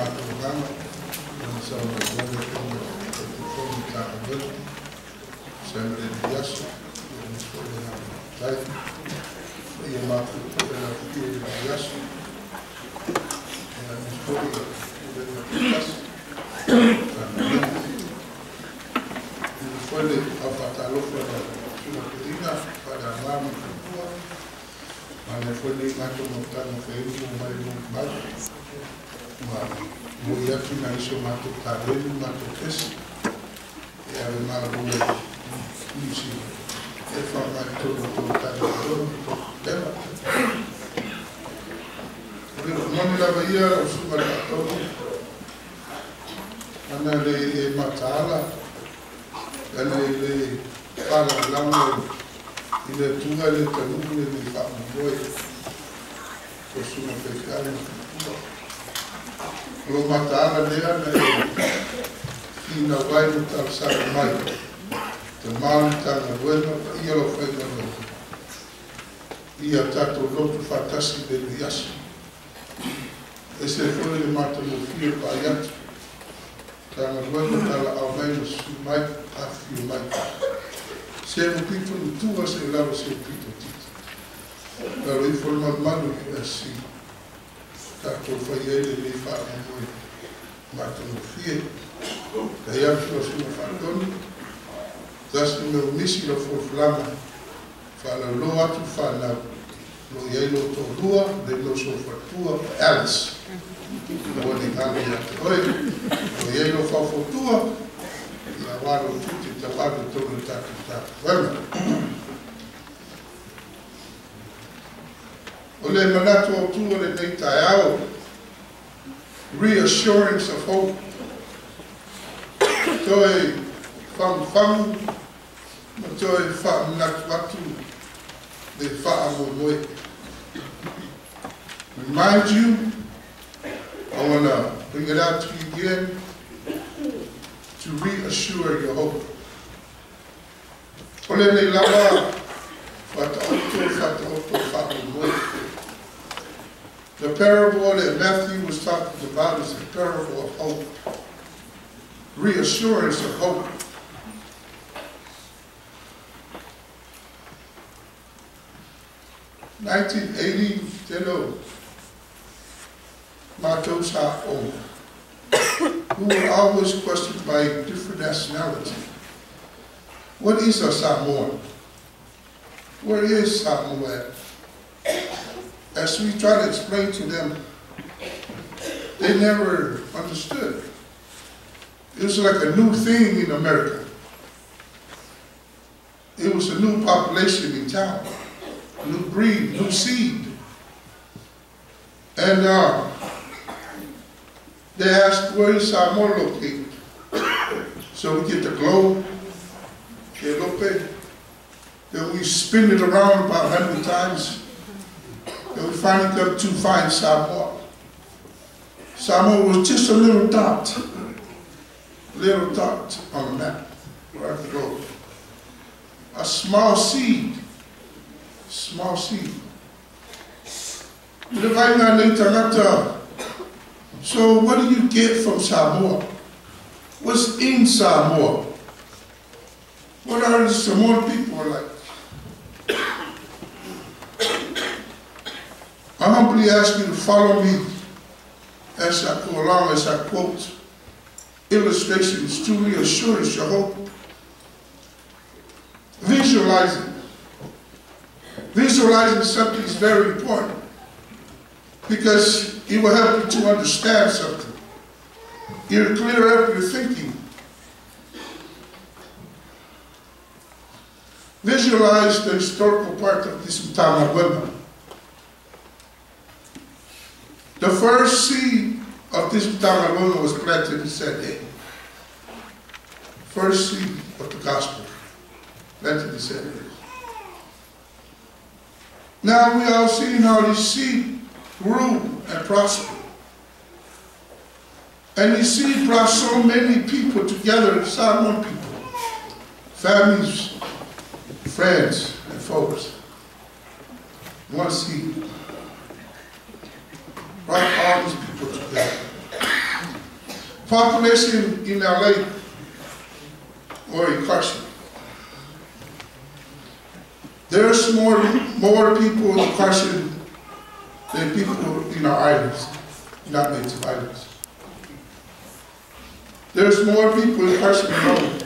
Matou agaga ona saunoa le Afioga i le Taitaifono o le Matagaluega e tusa ai ma lenei aso. Ia momoli foi le agaga faafetai. Paia mafua foi o le afifio i lenei aso, aemaise foi o Pulega taitasi o le Matagaluega. Momoli foi le aufaatalofa i lau Susuga Toeaina Faleaga ma le faletua. Manaia foi lenei matou monotaga na fai ai le mo mai le motu mai ma momoli atu nai isi o matou taleni ma matou kesi e ave malo i nisi e faaaoga i totonu o le tou Matagaluega ma tou Pulega. O le moni lava ia lau Susuga i le Faatonu, ana le e mataala, ana e le faalagolago i le Atua, e le taunuu lenei faamoemoe o susuga faifeau ma faletua. O lou mataala lea na e finau ai ma talosaga mai, tama o le Matagaluega, paia lau faigaluega, ia tatou lotu faatasi i lenei aso. Ese foi le matagofie vaai atu Matagaluega talaau mai ma susu mai, afifio mai. Seu pito i tua, seia lava seu pito titi. Lalo ifo le malumalu i USC. Tatou fai ai lenei faamoemoe matagofie. Faafetai atu lau Susuga Faatonu, tasi le mea ua misi i lau folafolaga, faalauloa atu le fanau, o lo o i ai lou toalua, le uso faletua o Alice. Aua ne i galo ia te oe. O lo o i ai lou faufautua, ia aua lou tiute tauave i totonu o le tatou Matagaluega. O le manatu autu o lenei taeao, reassurance of hope, toe fagufagu ma toe faamanatu atu le faamoemoe. Remind you, I want to bring it out to you again, to reassure your hope. O lenei lava faataoto faataoto faamoemoe. The parable that Matthew was talking about is the parable of hope. Reassurance of hope. 1980, tele o matou sa aoga. We were always questioned by different nationality. What is a Samoan? Where is Samoa at? As we try to explain to them, they never understood. It was like a new thing in America. It was a new population in town, a new breed, new seed. And they asked, where is Samoa located? So we get the globe, okay, Lope. Then we spin it around about 100 times. Then we finally come to find Samoa. Samoa was just a little dot on the map, right the globe. A small seed, small seed. Le vaaiga nei tagata. So what do you get from Samoa? What's in Samoa? What are the Samoan people like? I humbly ask you to follow me as I go along, as I quote illustrations to reassure your hope. Visualizing. Visualizing something is very important because it will help you to understand something. It will clear up your thinking. Visualize the historical part of this Matagaluega. The first seed of this Matagaluega was planted in Sede. First seed of the gospel planted in Sede. Now we all seen how this seed grew and prospered. And this seed brought so many people together, Samoan people, families, friends, and folks. One seed brought all these people together. Population in LA or in Carson. There's more people in Carson than people in our islands, not native islands. There's more people in Carson alone.